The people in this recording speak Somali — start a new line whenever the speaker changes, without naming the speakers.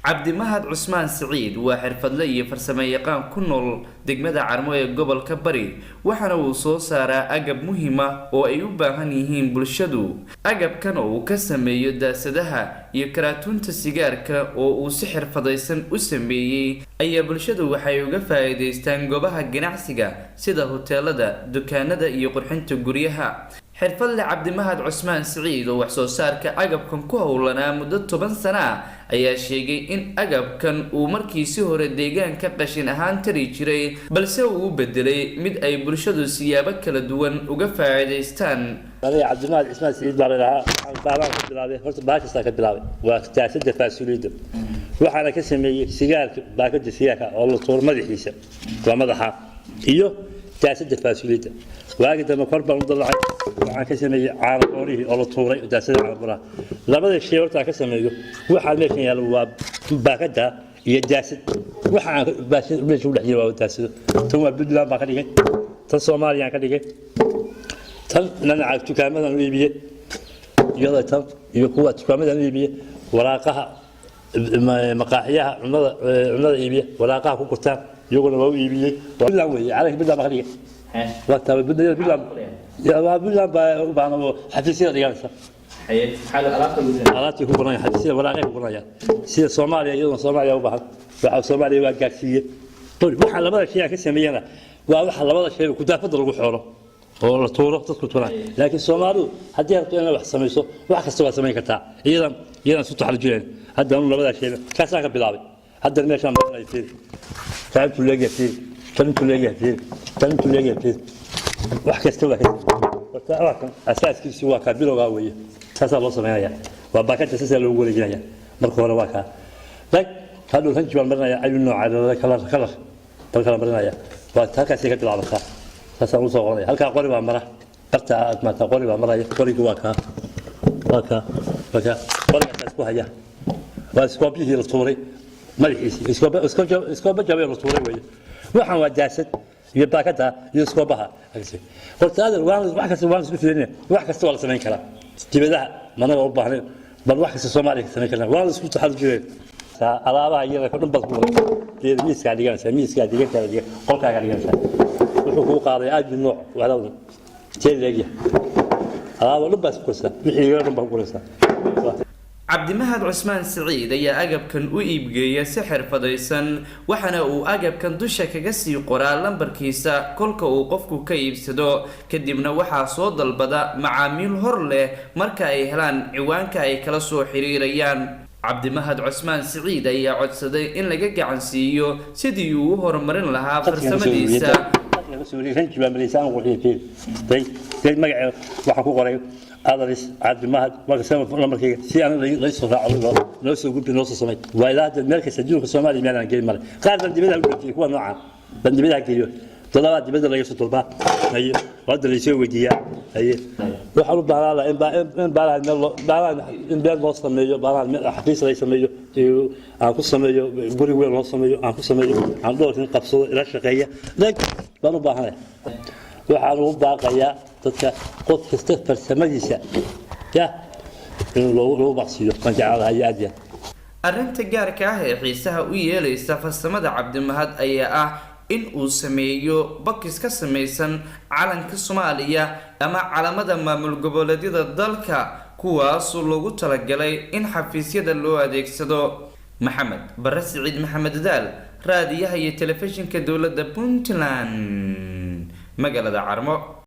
Cabdimahad Cusmaan Siciid waa xirfadle iyo farsamo yaqaan ku nool degmada Carmo ee gobolka Bari, waxaana uu soo saaraa agab muhiima oo ay u baahan yihiin bulshadu. Agabkan oo uu ka sameeyo daasadaha iyo karaatuunta sigaarka oo uu si xirfadaysan u sameeyey ayaa bulshadu waxay uga faa'iidaystaan goobaha ganacsiga sida hoteelada, dukaanada iyo qurxinta guryaha. Xirfadle Cabdimahad Cusmaan Siciid oo wax soo saarka agabkan ku howlanaa muddo 10 sano ah ayaa sheegay in agabkan uu markiisi hore deegaanka qashin ahaan tari jiray, balse uu u bedelay mid ay bulshadu siyaabo kala duwan uga faa'iidaystaan.
Aniga Cabdimahad Cismaan Siciid baa la dhahaa. Waxaan baabaan ka bilaabay, horta baashasaan ka bilaabay, waa daasada faasuuliyadda. Waxaana ka sameeyey sigaarka, baakada sigaarka oo la tuuro madaxiisa, waa madaxa iyo daasada faasuuliyadda. Waagi dambe kor baan u dalacay, waxaan ka sameeyey caano boorihii oo la tuuray, daasada caano booraha. Labada shay horta aan ka sameeyo waxaa meeshan yaalla waa baakada iyo daasad. Waxa aan baasad meesha u dhex jira waa daasado. Tan waa Puntland baan ka dhigay, tan Soomaaliyaan ka dhigay, tan dhinaca dukaamadan u iibiyey, iyadoo tan iyo kuwa dukaamadan u iibiyey, waraaqaha maqaaxiyaha cunada iibiya waraaqaha ku gurtaan iyaguna waa u iibiyey. Puntland weeye, calanka Puntland baan ka dhigay. Waa taaba Puntland, waa Puntland baa u baahan oo xafiisyada dhiganaysa, alaabtii ku guranaya xafiisyada, waraaqay ku guranayaan. Sida Soomaaliya, iyaduna Soomaaliya u baahan, waxa Soomaaliya waa gaarsiiyey. Waxa labada shay aan ka sameeyana waa waxa labada shay kudaafada lagu xoolo oo la tuuro, dadku tuuraan. Laakiin Soomaalidu haddii rabto inay wax samayso, wax kasta waa samayn kartaa, iyadan isu taxalujinayn. Hadda anu labadaa shay kaasaan ka bilaabay. Haddana meeshaan marinayo fiir, kaa intuu leegyahay fiir, tan intuu leegyahay fiir, tan intuu leegyahay fiir. Wax kasta waa ka horta. Waa kan asaaskiisu, waa kaa bilowgaa weeye. Saasaa loo sameynaya, waa baakada, saasaa loogu wareejinaya. Marka hore waa kaa rag, hadhow ranji baan marinaya, ayu nooca kalar kalar bal kala marinaya. Waa halkaasay ka bilaabataa, saasaan usoo qoranaya. Halkaa qori baa mara, barta aad maata qori baa maraya. Qorigi waa kaa, waa kaa, waa kaa. Qorigaasaas ku haya waa iskoobyihii la tuuray madaxiisii, iskooba jabay la tuuray weeye. Waxaan waa daasad iyo baakada iyo iskoobaha. Horta adeer, waan wax kasta waan isku fiirinaya, wax kasta waa la samayn karaa. Dibadaha managa u baahnayn, bal wax kasta Soomaaliya ka samayn karnaa, waan la isku taxallujinay. Alaabaha iyada dhan baad ku waday, miiskaa dhiganaysaa, miiskaa dhigan kara, dhigan qolkaagaa dhiganaysaa. Wuxuu kuu qaaday aad nooc waxda tee leegyahay, alaaba dhan baad ku koraysaa, wixii iga dhan baad ku koraysaa.
Cabdimahad Cusmaan Siciid ayaa agabkan u iibgeeya si xirfadaysan, waxaana uu agabkan dusha kaga sii qoraa lambarkiisa kolka uu qofku ka iibsado. Kadibna waxaa soo dalbada macaamiil hor leh marka ay helaan ciwaanka ay kala soo xiriirayaan. Cabdimahad Cusmaan Siciid ayaa codsaday in laga gacan siiyo sidii uu u horumarin lahaa farsamadiisa.
Ranji baa maraysa, aan qurxiyo fiir day day. Magaceeda waxaan ku qoray Adaris Cabdimahad, waa lambarkayga, si aan laysoo raaco, noo soo gudbi, noo soo samay. Waa ilaa hadda meel kasta adduunka Soomaaliya meel aan geyn male. Qaar baan dibadaha u dhoofiyey, kuwa noocan baan dibadaha geeyo, toddobaad dibadda laga soo dalbaa, haye, hadda laysoo weydiiyaa. Haye, waxaan u baahnaa lahaa in baalahan meel loo baalahan in meel loo sameeyo, baalahan meel xafiis lay sameeyo, aan ku sameeyo, guri weyn loo sameeyo, aan ku sameeyo, aan dhowr nin qabsado ila shaqeeya leg baan u baahanay. Waxaan ugu baaqayaa dadka, qof kasta farsamadiisa ya in loogu baqsiiyo baan jeclahay aad iyo aad.
Arrinta gaarka ah ee xiisaha u yeelaysa farsamada Cabdimahad ayaa ah in uu sameeyo bokis ka samaysan calanka Soomaaliya ama calamada maamul goboleedyada dalka, kuwaasoo loogu talagalay in xafiisyada loo adeegsado. Maxamed Bare Siciid Maxamed Daal, raadiyaha iyo telefishinka dowladda Puntland, magaalada Carmo.